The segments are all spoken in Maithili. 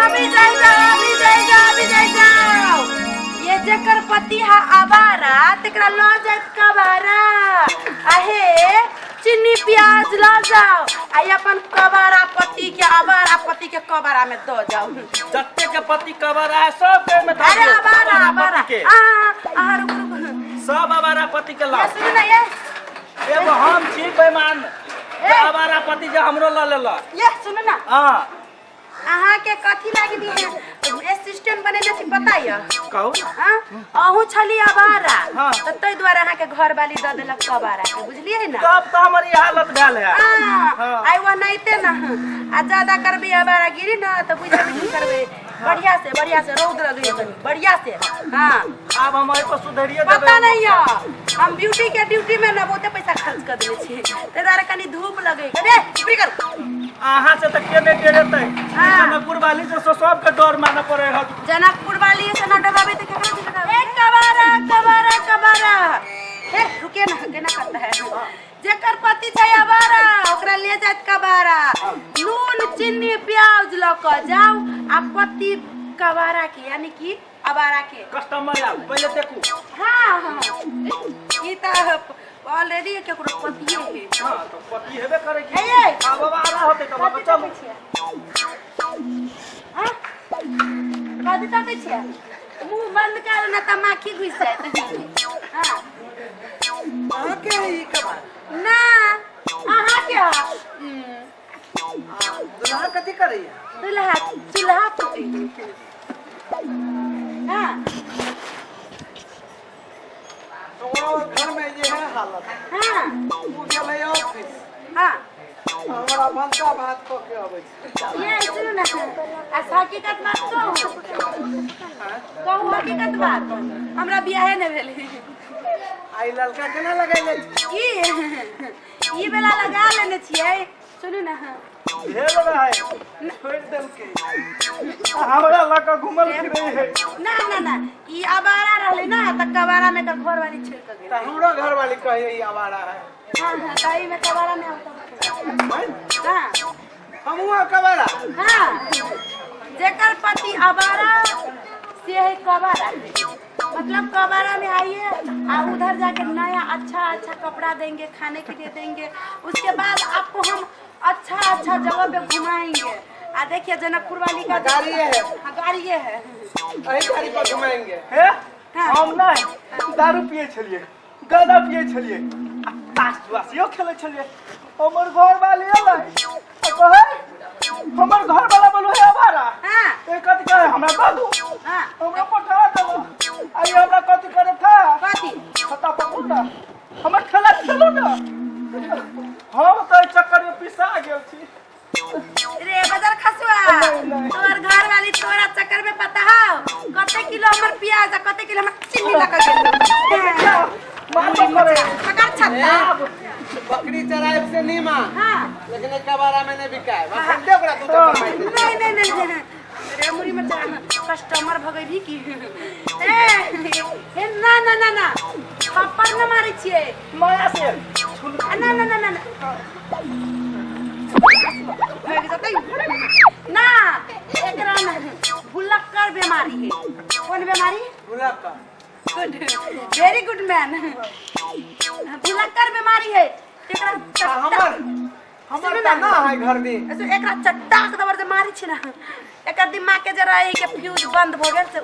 अभी जाई जाओ, अभी जाई जाओ, अभी जाई जाओ। ये जेकर पति हा आवारा तेकरा ल जात कबारा। आहे चीनी प्याज ल जाओ आ ई अपन कबारा पति के, आवारा पति के कबारा में दो जाओ। जत्ते के पति कबारा है सब के में अरे आवारा आवारा के आ आ रुक रुक। सब आवारा पति के ये लाओ। सुन ना ये। एगो हम छी बेईमान। ए। आवारा पति जे हमरो ल लेलक। ये सुन ना। हाँ। अहाँ के कथी लागी भी है असिस्टेंट बनेने छी पता य? कहू। हाँ? अहूँ छली आवारा। हाँ। तऽ ताहि दुआरे अहाँ के घर वाली दऽ देलक कबारा के, बुझलियै ना? तब तऽ हमर ई हालत भेल है। हाँ, हाँ। आइ वो नहिते ना आ ज्यादा करबै आवारा गिरी ना तऽ बुझबे की करबै। बढ़िया से, बढ़िया से रौद लगै कनी बढ़िया से। हाँ। आब हम एहि पर सुधरिए देबै। पता नहीं य, हम ब्यूटी के ड्यूटी में ना बहुते पैसा खर्च कर देने छी, ताहि दुआरे कनी धूप लगै। रे ऊपरी कर। अहाँ से तऽ के नहि डरेतै? हाँ। जनकपुर वाली से सबके डर मानऽ पड़ै है। जनकपुर वाली से ना डराबे तऽ केकरा से डराबे? ए कबारा कबारा कबारा। हे रुके ना, केना करता है? जेकर पति छै आवारा ओकरा ले जात कबारा। नून चीनी प्याज लऽ कऽ जाउ आ पति कबारा के, यानी कि आवारा के। कस्टमर आयल पहिले देखू। हाँ हाँ, ई तऽ ऑलरेडी केकरो पतिए है। हाँ तऽ पति हेबे करे की। हे ये। आब आवारा होतै तऽ कथी चलू। तकै छियै? हाँ? कथी तकै छियै? मुँह बंद करू ना तऽ माखी घुसि जायत। हाँ। अहाँके है ई कबार? ना अहाँके है। दुल्हा कथी करैया? दुल्हा चूल्हा फूकै। हाँ। तो घर में ये है हालत। हाँ। ओ गेलै ऑफिस। हाँ। हमरा भनसा भात कऽ के अबै छै। ये सुनू ना, आ हकीकत बात कहू, कहू हकीकत बात। हमरा बियाहे नहि भेल। आ ई ललका केना लगैले छी? ई बेला लगा लेने छियै। सुनू ना। भेल रहै छोड़ि देलकै आ हमरा लऽ कऽ घुमल फिरै है। ना ना ना, ई आवारा रहलै ना तऽ कबारा में एकर घरवाली छोड़ि कऽ गेलै। तऽ हमरो घरवाली कहै ई आवारा है। हाँ हाँ, ताही में कबारा में आवता। हाँ। हमहूँ आब कबारा। हाँ, जेकर पति आवारा से है कबारा, मतलब कबारा में आइए आ उधर जाके नया अच्छा अच्छा कपड़ा देंगे, खाने के लिए देंगे, उसके बाद आपको हम अच्छा अच्छा जगह पे घुमाएंगे। आ देखिए जनकपुर वाली का गाड़ी है। हाँ, गाड़ी है। अही गाड़ी पर घुमाएंगे। हे। हाँ। हम नहि दारू पिए छलियै, गाना पिए छलियै आ ताश जुआ सेहो खेलै छलियै। हमर घर वाली एलै आ कहै, हमर घर वाला बोलो हे आवारा। हाँ। ए कथी कहे हमरा दऽ दू। हाँ। हमरा पठा देबो। आ ई हमरा कथी करे था? कथी? छत्ता पकड़ू ना, हमर खेला खेलू ना। हम तऽ एहि चक्कर में पिसा गेल छी। रे बदर खसुआ, नहीं, नहीं। तोहर घर वाली तोरा चक्कर में पता हौ कते किलो हमर प्याज आ कते किलो हमर चीनी लगा गेल। मारबो करे। पकड़ छत्ता। बकरी चराए से नहीं मां। हाँ। लेकिन एक कबारा में नहीं बिकाए। बस दे ओकरा दू चक्कर मारि दे। नहीं नहीं नहीं नहीं, रे मुरी में चरा कस्टमर भगै भी की। ए हे ना ना ना ना, थप्पड़ न मारै छियै। माया से। आ, ना ना ना ना ना, भागि जेतै ना। एकरा ना भुलक्कड़ बीमारी है। कोन बीमारी? भुलक्कड़। गुड, वेरी गुड मैन। भुलक्कड़ बीमारी है एकरा। आ हमर हमर सुनू तऽ ना। ना है घर में। ऐसे एकरा चट्टाक दबर जे मारै छी ना, एकर दिमाग के जरा है के फ्यूज बंद भ गेल से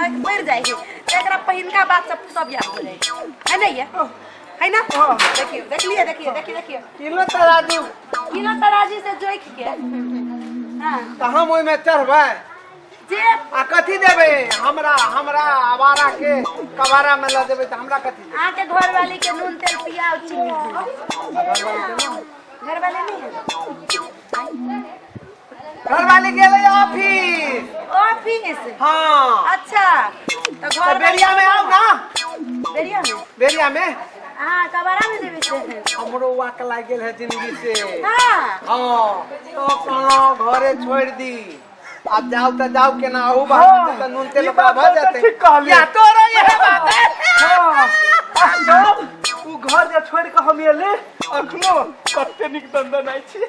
आँखि बढ़ि जाइ है। एकरा पहिनका बात सब सब याद हो जाइ है। नहीं ये है ना? हाँ। देखियो, देखलिए, देखिए देखिए देखिए। किलो तराजू। किलो तराजू से जोइख के। हाँ। तऽ हम ओहिमे चढ़बै। जे आ कथी देबै हमरा? हमरा आवारा के कबारा में लऽ देबै तऽ हमरा कथी देबै? अहाँके घर वाली के नून तेल पियाउ चीनी। घर वाले नहीं है? घरवाली गेलै ऑफिस। ऑफिस? हाँ। अच्छा, तो घर तऽ बेरिया में आउ ना। बेरिया में? बेरिया में। हाँ, कबारा में देबै से। हमरो वाक लागि गेल है जिंदगी से। हाँ। हाँ, तो कहलहुँ घरे छोड़ि दी, आब जाउ तऽ जाउ केना अहू बात हाँ, तऽ नून तेल ई ओकरा बात भऽ तऽ जेतै। ठीक कहलियै। या तोरो इहे बात है। हाँ, आ तब उ घर जे छोड़ि कऽ हम एली, अखनो कते नीक दंदनाइ छी,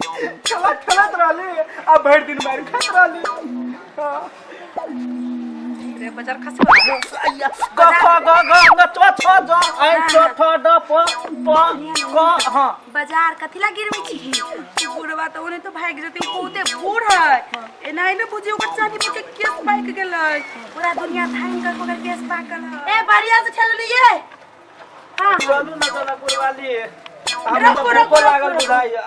खेला खेलैत रहली आ भरि दिन मारि खाइत रहली। रे बजार खसवा क ख ग घ ङ च छ ज ऐ च ठ ड प प क हां बाजार कथी ला गिरबै छी बुढ़वा तऽ ओने तो भागि जेतै ओ बहुते बूढ़ है एना ने बुझी ओकर चानी पर के केस पाकि गेलै पूरा दुनिया धानि कऽ ओकर केस पाकल है ए बढ़िया से ठेललियै हाँ चलू न जनकपुर वाली हमरा रुकू, तऽ रुकू, भूखो लागल रुकू। बुझाइया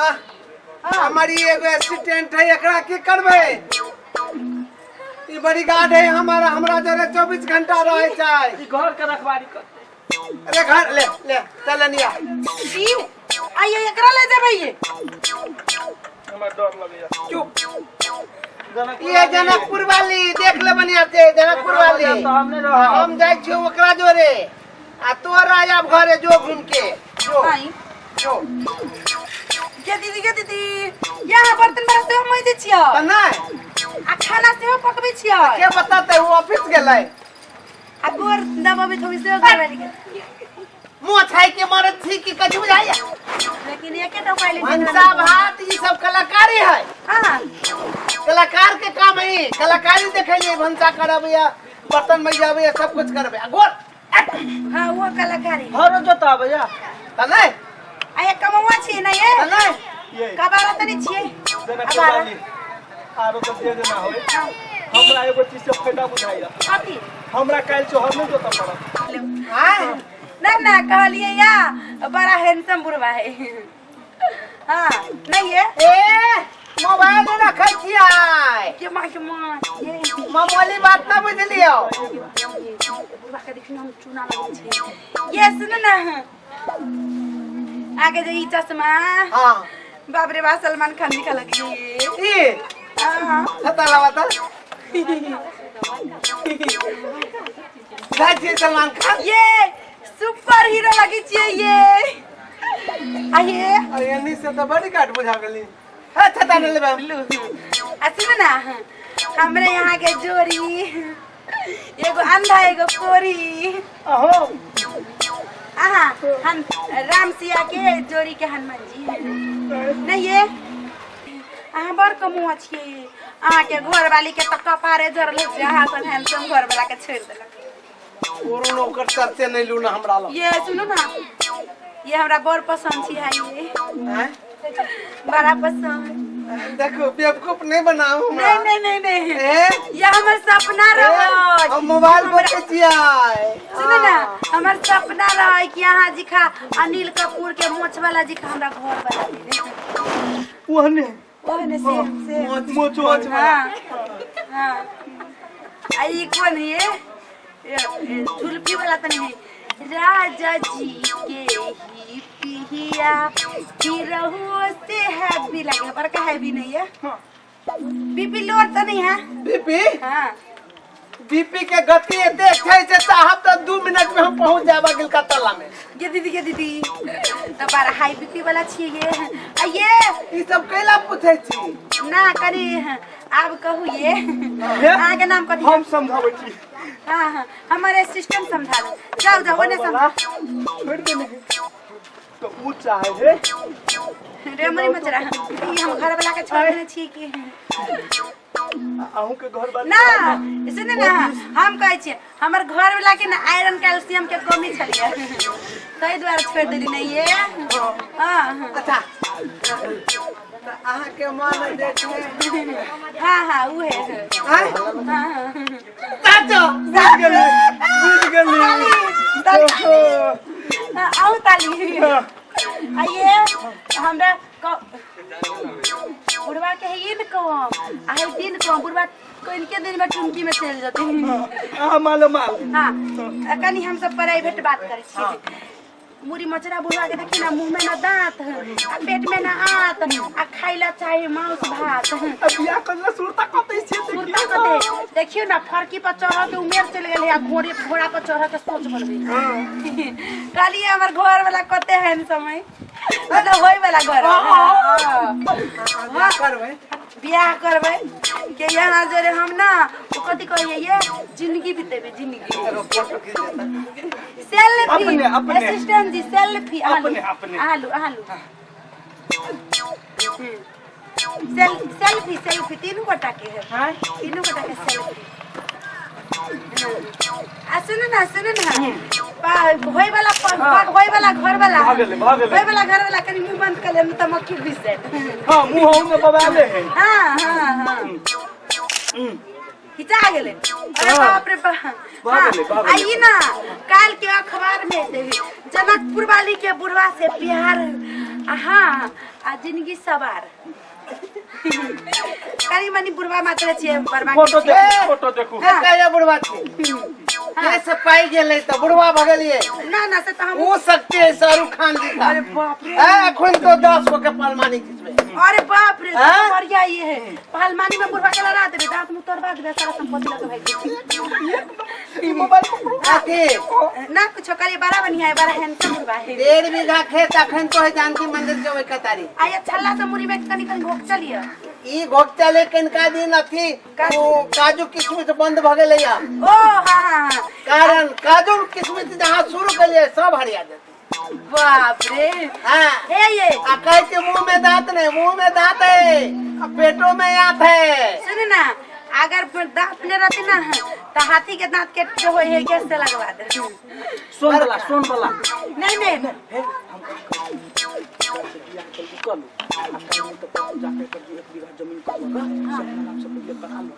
आह, हमर ई एगो असिस्टेंट है एकरा की करबै ई बड़ी गार्ड है हमारा हमरा जरे 24 घंटा रहे छै ई घर के रखवारी करतै अरे घर ले ले चल निया ई आइए एकरा ले जेबै ये हमरा डर लगैया चुप जनकपुर ये जनकपुर वाली देख ले बनिया से जनकपुर वाली तऽ हम नहि रहब हम जाइ छियौ ओकरा जोरे आ तोरा आब घरे जो घूम के जो आई जो गे दीदी गे दीदी यहाँ बर्तन बड़ा सेहो मजै छियै तऽ नहि आ खाना सेहो पकबै छियै के बताते वो ऑफिस गेलै आ गोर दबाबै थोड़ी सेहो घरवाली के मुँह छाई के मरद छी कि कथी बुझाइया लेकिन एके टा उपाय ले भनसा भात ई सब कलाकारी है हाँ कलाकार के काम है ई। कलाकारी देखेलिए भनसा करब या बर्तन मजाबे या सब कुछ करबे आ गोर हाँ वो कलाकारी है हरो जोता भैया तऽ नहि आ ये कमौआ छियै ने ये तऽ नहि ये कबारा तऽ नहि छियै जनकपुर वाली आरो तऽ देर ना होय हमरा एगो चीज से फायदा बुझाइया कथी हमरा काल्हि से हर नहि जोतऽ पड़त आँय ना ना कहलिए या बड़ा हैंडसम बुढ़वा है हाँ नहीं ये ए मोबाइल रखै छियै के माँ के माँ ये मामूली बात ना बुझलियौ बुढ़वा के देखियो हम चूना लगै छै ये सुन ना आगे जे ई चश्मा हाँ बाप रे बाप सलमान खान दिखा लगी ई हाँ छता लवा त जाइ छियै सलमान खान ये सुपर हीरो लगी छियै ये आइए अरे एनी से तऽ बड़ी काट बुझा गेली हे छता नहि लेबै हम आ सुन ना हमरे यहाँ के जोड़ी एगो अंधा एगो कोरी अहो आहा हम राम सिया के जोड़ी के हनुमान जी हैं नहीं ये अहाँ बड़ कमुआ छियै अहाँके घरवाली के तऽ कपारे जरल छै अहाँ सन हैंडसम घरवाला के छोड़ि देलक कोरोना ओकर चर्चे नहि लू ना हमरा लग ये सुनू ना ये हमरा बड़ पसंद छी है ये आँय? बड़ा पसंद देखो बेवकूफ नहीं बनाओ हमरा नहीं नहीं नहीं नहीं ए? ये हमर सपना रहे हम मोबाइल बोले छियै सुनू ना हमर सपना रहे कि अहाँ जी खा अनिल कपूर के मोछ वाला जी खा हमरा घर बना दे ओहने ओहने सेम सेम मोछ मोछ हाँ हाँ आ ई कोन है ये? ये झुलपी वाला तनी है राजा जी के ही पिहिया पिरहुओ से हैप्पी लगे बड़का हैप्पी नहीं है बीपी लोअर तो नहीं है बीपी हाँ बीपी के गति एते छै जे साहब तऽ 2 मिनट में हम पहुंच जाब गिलका तला में ये दीदी ये दीदी तो बड़ा हाई बीपी वाला छियै ये आ ये ई सब कैला पूछै छी ना कनी आब कहू ये अहाँके नाम कथी हम समझाबै छी हाँ हाँ हमारे असिस्टेंट समझा दे जाओ जाओ ओने समझा छोड़ि देने तो ऊ चाहे है रे मरी मचरा ई हम घर वाला के छोड़ देने छी कि अहूँ के घर वाली ना सुन ना हम कहै छियै हमर घर वाला के ना आयरन कैल्शियम के कमी छलियै ताहि दुआरे छोड़ि देली नहीं ये हाँ अच्छा तऽ अहाँके मन जे छै हाँ हाँ उ है आँय? हाँ हाँ साचो बुझ गेली बुझ गेली ताली, हाँ, आउ ताली आइए हमरा बुढ़वा के है इन कम आ है दिन कम बुढ़वा कोइन के दिन में टुनकी में चलि जेतै अहाँ मालो माल हाँ कनी हम सब प्राइवेट बात करै छियै मुरी मचरा बुढ़वा के देखी ना मुंह में ना दांत आ पेट में ना आंत आ खाइला चाहे मांस भात आ बियाह करला सुरता कतै छै सुरता कते देखियो ना फरकी पर चढ़ के उमेर चलि गेलै आ घोड़े घोड़ा पर चढ़ के सोच बनबै कहलियै हमर घर वाला कते हैन समय मतलब होय वाला घर बियाह करबै बियाह करबै के यहाँ जरे हम ना ओ कथी कहिए ये जिंदगी बितेबै जिंदगी एगो फोटो खींच देता सेल्फी अपने, अपने। असिस्टेंट जी सेल्फी अपने, अपने। आलू आलू सेल्फी सेल्फी तीनू गोटा के है। हैं? तीनू गोटा के सेल्फी। आ सुन ना, सुन ना, होय वाला होय वाला घर वाला। भऽ गेलै, भऽ गेलै। होय वाला घर वाला, कनी मुंह बंद कर ले त मक्खी घुस जायत। हाँ, मुंह हम में बबाले है। हाँ हाँ हाँ खिंचा गेलै। अरे बाप रे बाप! भऽ गेलै, भऽ आ गेलै। ई ना काल के अखबार में दे, जनकपुर वाली के बुढ़वा से प्यार, आ हाँ, आ जिंदगी सवार। कनी मनी बुढ़वा मात्र छियै बर्बाद। फोटो देखू, फोटो देखू। हाँ। कहिया बुढ़वा छी के से पाइ गेलै तऽ बुढ़वा भऽ गेलियै? ना ना, से तऽ हम ओ शक्ति है शाहरुख खान जी का। अरे बाप रे! ए, अखन तो 10 गो के पलमानी खिचबै। अरे बाप रे! हाँ? बढ़िया ये है। पहलवानी में बुढ़वा के लड़ा देबे, दांत मुंह तोड़वा देबे, सारा संपत्ति लगे भाई। ई मोबाइल पकड़ू। अथी ना कुछो करिए, बड़ा बढ़िया है, बड़ा हैंडसम बुढ़वा है। 1.5 बीघा खेत अखन तो है जानकी मंदिर के ओहि कतारी। आ ये छल्ला से मुड़ी में कनी कनी घोक चलिए। ई घोकचले कनिका दिन अथी काजू। ओ काजू किशमिश बंद भऽ गेलै या। ओ हाँ हाँ हाँ कारण काजू किशमिश जहाँ शुरू केलियै सब हरिया जेतै। बाप रे! हाँ। हे ये। आ कहै छै मुंह में दांत नहीं, मुंह में दांत है आ पेटो में आंत है। सुन ना, अगर दांत नहीं रहते ना तो हाथी के दांत के जो होय है गैस से लगवा दे। सोन वाला, सोन वाला। नहीं नहीं। हे, हम बियाह जल्दी कर लू आ कहीं नहीं तो जाके कर 1 बीघा जमीन कर लू, से अपना नाम से पहले करा लू।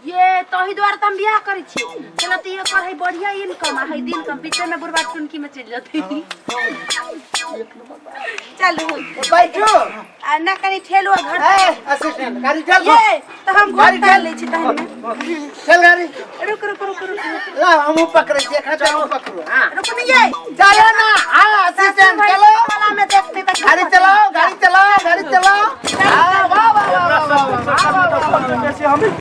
ये तही द्वारे त हम बियाह करै छी। चलो त ये कर है बढ़िया इनकम आ है दिन कम, बीचे में बुढ़वा टुनकी में चलि जतै। चलू। बैठू। आ ना कनी ठेलू आ घर। ए असिस्टेंट, गाड़ी चल। ये त हम घर गाड़ी तार ठेल। लै छी तहन ने। चल गाड़ी। रुक रुक रुक रुक रुक। ला, हमहूँ पकड़ै छी एखन, हमहूँ पकड़ू। हाँ। रुक नहीं ये। चलो ना। हाँ असिस्टेंट, चलो। वाला में देखते त गाड़ी चलाओ, गाड़ी चलाओ, गाड़ी चलाओ। हाँ, वाह वाह वाह वाह वाह वाह वाह वाह वाह। बेसी हम